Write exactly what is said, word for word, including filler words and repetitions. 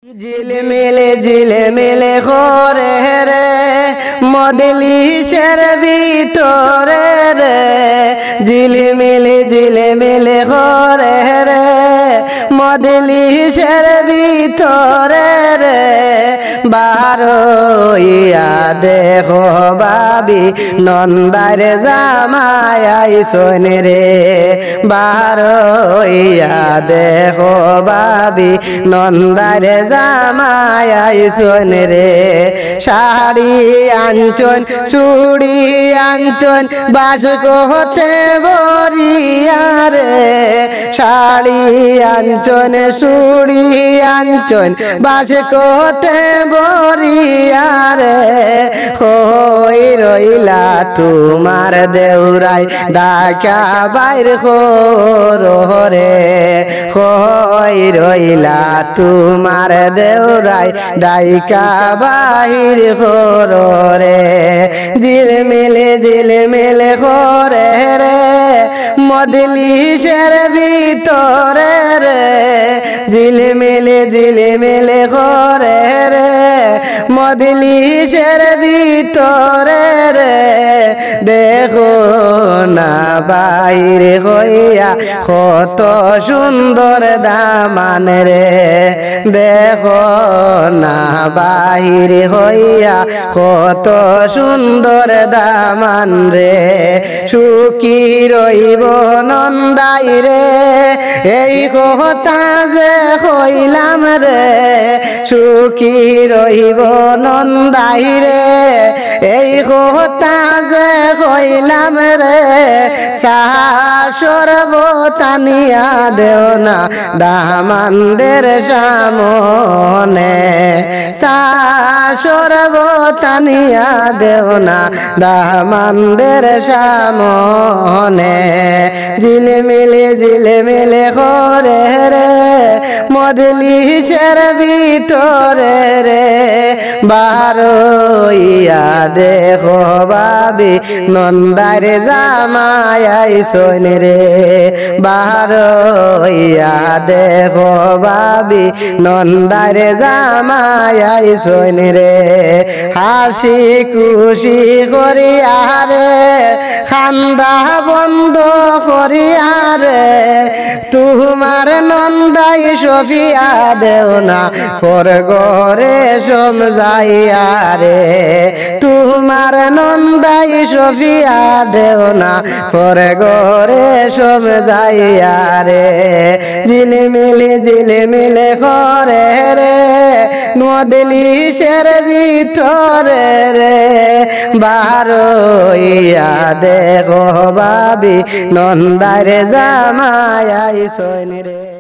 ঝিলমিল ঝিলমিল করে রে, মজলিসের ভিতরে রে, ঝিলমিল ঝিলমিল করে রে, মজলিসের ভিতরে রে, বারইয়া দেখো ভাবি, নন্দার জামাই আইছইন রে, বারইয়া দেখো ভাবি, নন্দার জামাই আইছইন রে। শাড়ি আনছইন, চুড়ি আনছইন, বাস করতে বরিয়া রে। শাড়ি আনছইন, চুড়ি আনছইন, বাস করতে বরিয়া রে। কই রইলা তুমার দেওরাই, ডাকা বাইর করো রে। কই রইলা তুমার দেওরাই, ডাকা বাইর করো রে। ঝিলমিল ঝিলমিল করে রে, মজলিসের ভিতরে রে, ঝিলমিল ঝিলমিল করে রে, মজলিসের ভিতরে রে, দেখো না বাইর হইয়া কত সুন্দর দামান রে, দেখো না বাইর হইয়া কত সুন্দর দামান রে। সুখী রইব নন্দাই রে, এই কথা যে কইলাম রে। সুখী রইব নন্দাই রে, এই কথা যে কইলাম রে। চা শরবত আনিয়া দেও না দামানদের সামনে, চা শরবত আনিয়া দেও না দামানদের সামনে। ঝিলমিল ঝিলমিল করে রে, মজলিসের ভিতরে রে, বারইয়া দেখো ভাবি, নন্দার জামাই আইছইন রে, বারইয়া দেখো ভাবি, নন্দার জামাই আইছইন রে। হাসি খুশি করিয়া রে, কান্দা বন্ধ করিয়া রে, তুমার নন্দাই সফিয়া দেও না পর ঘরে সমজাইয়া রে। তুমার নন্দাই সফিয়া দেও না পর ঘরে সমজাইয়া রে। ঝিলমিল ঝিলমিল করে রে, মজলিসের ভিতরে রে, বারইয়া দেখো ভাবি, নন্দার জামাই আইছইন রে।